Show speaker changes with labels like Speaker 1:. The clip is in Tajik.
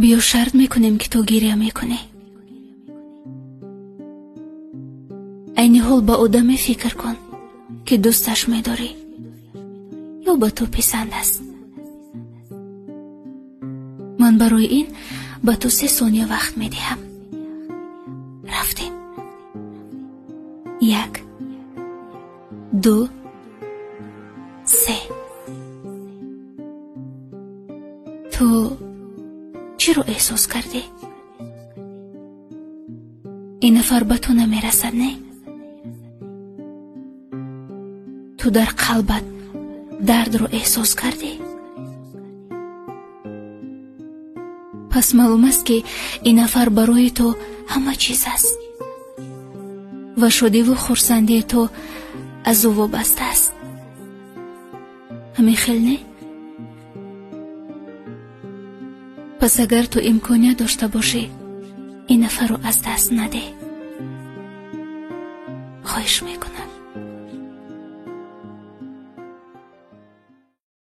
Speaker 1: Биё шарт мекунем, ки ту гиря мекунӣ. Айни ҳол ба одаме фикр кун, ки дӯсташ медорӣ ё ба ту писанд аст. Ман барои ин ба ту 3 сония вақт медиҳам. Рафтем. 1, 2, 3. Ту чиро эҳсос кардӣ? Ин нафар ба ту намерасад, не? Ту дар қалбат дардро эҳсос кардӣ? Пас маълум аст, ки ин нафар барои ту ҳама чиз аст ва шодиву хурсандии ту аз ӯ вобаста аст. Ҳамин хел, не? Пас агар ту имконият дошта бошӣ, ин нафарро аз даст надеҳ. Хоҳиш мекунам.